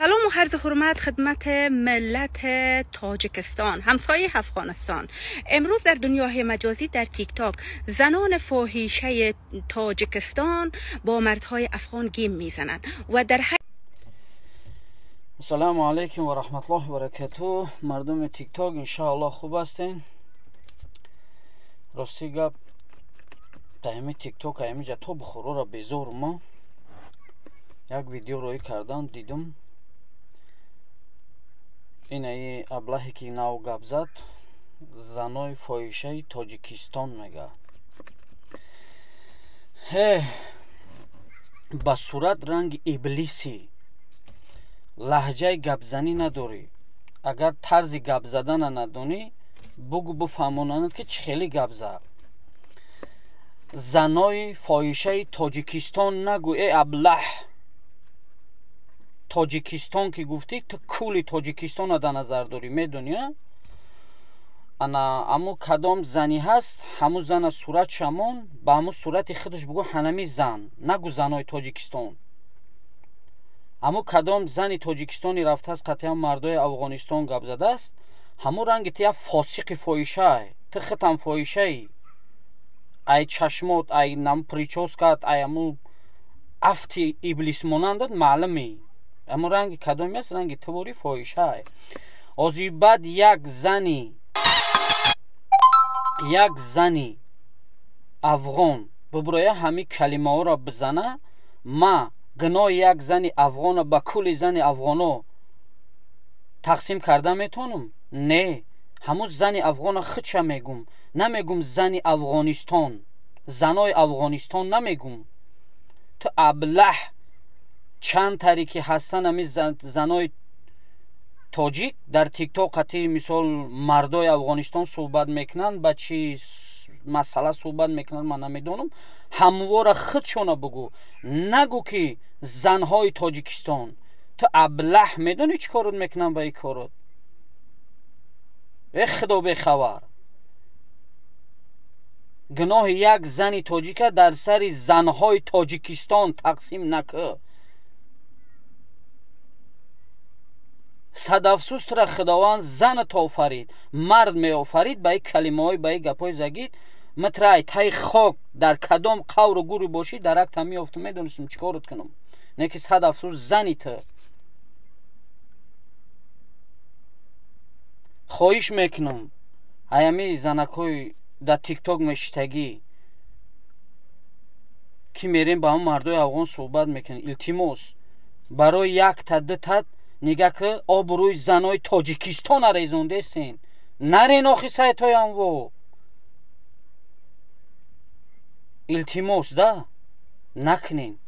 سلام و عرض حرمت خدمت ملت تاجیکستان، همسایه افغانستان. امروز در دنیای مجازی در تیک تاک زنان فاحشه تاجیکستان با مردهای افغان گیم میزنند و در السلام علیکم و رحمت الله و برکاته. مردم تیک تاک انشاءالله خوب هستین. راستی گپ تایمی تیک تاک همیجا تا بخورو را بیزور ما یک ویدیو روی کردن دیدم. این ای ابلهی که نو گپ زد زنای فاحشه تاجیکستان میگه. هه با صورت رنگ ابلیسی، لهجه گپ زنی نداری. اگر طرز گپ زدن ندونی بگو بفهمونند که چه خیلی گپ زد. زنای فاحشه تاجیکستان نگو ای ابله. تاجیکستان که گفتی تو کلی تاجیکستان را در نظر داری، میدونی؟ انا امو کدام زنی هست همو زن صورت شمون به همو صورت خودش بگو هنمی زن، نگو زنای تاجیکستان. امو کدام زنی تاجیکستانی رفته است قطعا مردای افغانستان گپ زده است، همو رنگ تو یک فاسق فاحشه، تو خودت فاحشه ای. ای چشمات، ای نم پریچوسکات، ای امو افتی ابلیس مانندت معلومی. اما رنگ کدامی است؟ رنگ توری فاحشه. از بعد یک زنی افغان ببرای همی کلمه ها را بزنه، ما گناه یک زنی افغان با کل زن افغانو تقسیم کرده میتونم؟ نه، همون زن افغان خودش میگم، نمیگم زن افغانستان، زنای افغانستان نمیگم. تو ابله چند طریقی هستن همی زنای تاجیک در تیک تاک قطعی مثال مردای افغانستان صحبت میکنن، با چی مسئله صحبت میکنن من نمیدونم. همواره خودشونه بگو، نگو که زنهای تاجیکستان. تو ابله میدونی چی کارت میکنن با این کارت؟ ای خدا بخبر. گناه یک زن تاجیک در سر زنهای تاجیکستان تقسیم نکه. صد افسوس تر خداوند زن تا آفرید، مرد می آفرید، با این کلمه های با این گپ های زگید مترای تای خاک در کدام قور و گوری باشی درک تا میافتم، میدونستم چیکارت کنم. نه که صد افسوس زنی تو. خواهش میکنم ایامی زنکای در تیک تاک میشتگی که میریم با هم مردای افغان صحبت میکنیم، التماس برای یک تا دو تا نگه که آبروی زنای تاجیکستان ریزوندستین، نرین آخی سایتای انو. التماس ده نکنین.